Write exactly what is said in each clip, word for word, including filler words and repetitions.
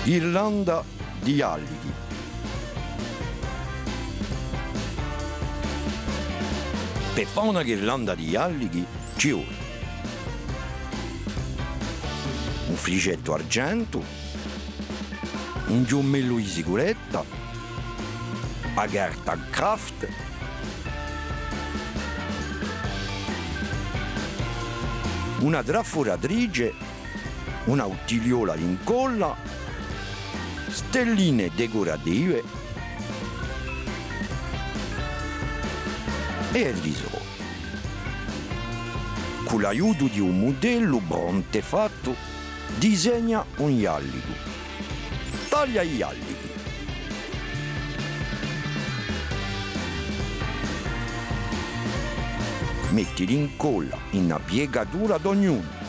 Ghirlanda di allighi. Per fà una ghirlanda di allighi ci vole un frisgettu argentu, un ghjummellu di sicuretta, a carta craft, una trafuratrice, una buttigliola d'incolla, stelline decorative è il trisò. Cù l'aiutu di un mudellu prontu fattu, disegna un alligu. Taglia l'alligu. Metti l'incolla in a piegatura d'ognunu.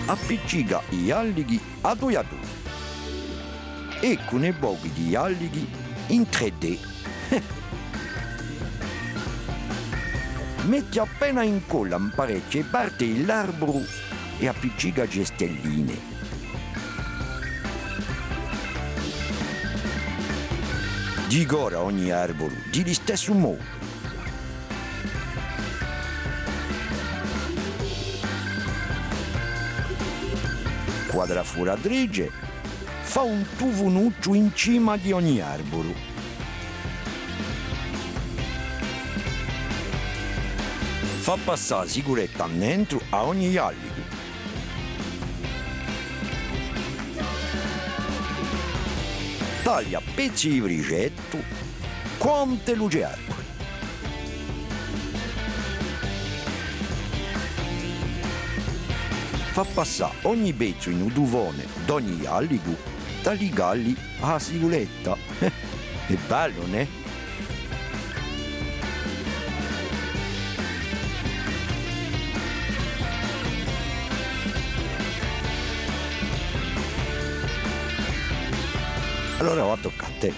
Appiccica l'allighi à dui à dui. Eccu un pocu d'allighi in tre D. Metti appena incolla in parechje parti di l'arburu è appiccica e stelline. Dicora ogni arburu di listessu modu. Cù a trafuratrice, fà un tufunucciu in cima di ogni arburu. Fà passà a sicuretta nentru à ogni alligu. Taglia pezzi di frisgettu quant'ellu ci hè arburi. Fà passà ogni pezzu in u tufone d'ogni alligu, da ligalli à a sicuretta. Hè bellu, nè? Allora avà tocca à tè.